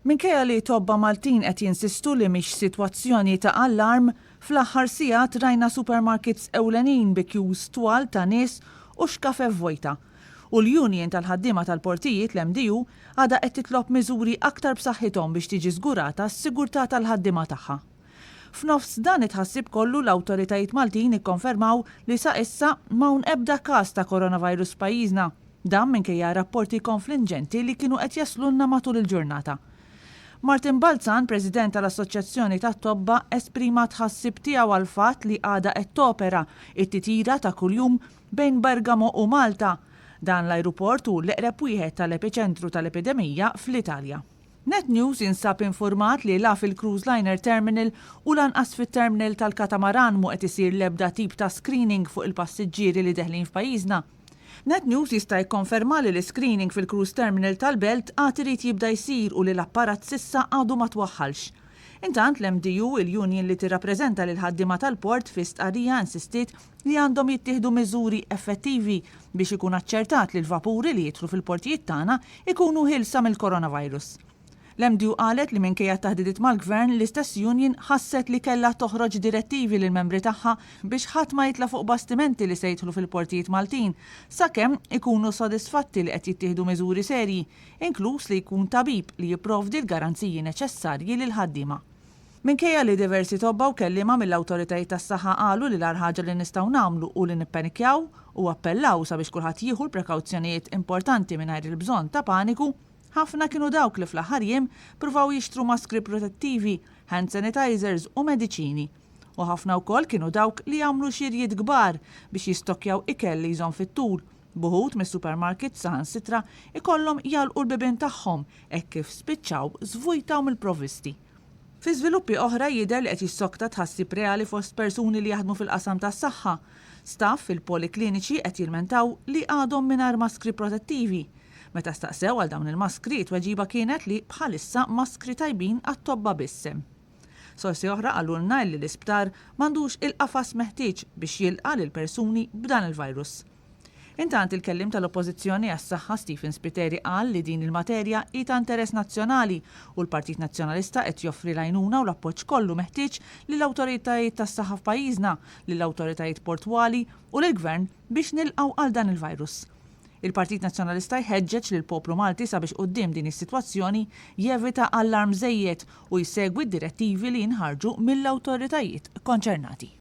Minkejja li tobba Maltin qed jinsistu li mhix sitwazzjoni ta' allarm, fl-aħħar sigħat rajna supermarkets ewlenin bi queues twal ta' nies u xkafef vojta. U l-Union tal-Ħaddiema tal-Portijiet, l-MDU, għadha qed titlob miżuri aktar b'saħħithom biex tiġi żgurata s-sigurtà tal-ħaddiema tagħha. F'nofs dan it-tħassib kollu l-awtoritajiet Maltin ikkonfermaw li sa issa m'hawn ebda każ ta' coronavirus f'pajjiżna. Dan minkejja rapporti konflinġenti li kienu qed jaslulna matul il-ġurnata. Martin Balzan, President tal-Assoċjazzjoni tat-Tobba, esprima t-tħassib tiegħu għall-fatt li għadha qed topera t-titjira ta' kuljum bejn Bergamo u Malta. Dan l-ajruport hu l-eqreb wieħed tal-epiċentru tal-epidemija fl-Italja. Net News jinsab infurmat li la fil-Cruise Liner Terminal u lanqas fit-terminal tal-katamaran mhu qed isir l-ebda tip ta' screening fuq il-passiġġieri li deħlin f'pajjiżna. Net News jista' jikkonferma li l-iscreening fil-Cruise Terminal tal-Belt għad irid jibda jsir u li l-apparat s'issa għadu ma twaħħalx. Intant, l-MDU, il-union li tirrappreżenta lill-ħaddiema tal-port, fi stqarrija insistiet li għandhom jittieħdu miżuri effettivi biex ikun aċċertat li l-vapuri li jidħlu fil-portijiet tagħna jkunu ħielsa mill-coronavirus. L-MDU qalet li minkejja t-taħdidiet mal-Gvern, l-istess union ħasset li kellha toħroġ direttivi lill-membri tagħha biex ħadd ma jitla' fuq bastimenti li se jidħlu fil-portijiet Maltin sakemm ikunu sodisfatti li qed jittieħdu miżuri serji, inkluż li jkun tabib li jipprovdi l-garanziji neċessarji lill-ħaddiema. Minkejja li diversi tobba u kelliema mill-awtoritajiet tas-saħħa qalu li l-agħar ħaġa li nistgħu nagħmlu hu li nippenikjaw u appellaw sabiex kulħadd jieħu l-prekawzjonijiet importanti mingħajr il-bżonn ta' paniku, ħafna kienu dawk li fl-aħħar jiem pruvaw jixtru maskri protettivi, hand sanitizers u mediċini. U ħafna wkoll kienu dawk li għamlu xirjiet kbar biex jistokkjaw ikel li jżomm fit-tul, b'uħud mis-supermarkets saħansitra jkollhom jagħlqu l-bibien tagħhom hekk kif spiċċaw żvujtaw mill-provvisti. Fi żviluppi oħra jidher li qed jissokta tħassib reali fost persuni li jaħdmu fil-qasam tas-saħħa. Staff fil-polikliniċi qed jilmentaw li għadhom mingħajr maskri protettivi. Meta staqsew għal dawn il-maskri, it-tweġiba kienet li bħalissa maskri tajbin għat-tobba biss hemm. Sorsi oħra qalulna illi l-isptar m'għandux il-qafas meħtieġ biex jilqa' lil persuni b'dan il-virus. Intant il-kelliem tal-Oppożizzjoni għas-Saħħa Stephen Spiteri qal li din il-materja hi ta' interess nazzjonali u l-Partit Nazzjonalista qed joffri l-għajnuna u l-appoġġ kollu meħtieġ lill-awtoritajiet tas-saħħa f'pajjiżna, lill-awtoritajiet portwali u lill-Gvern biex nilqgħu għal dan il-virus. Il-Partit Nazzjonalista jħeġġeġ lill-poplu Malti sabiex quddiem din is-sitwazzjoni jevita allarm żejjed u jsegwi d-direttivi li jinħarġu mill-awtoritajiet konċernati.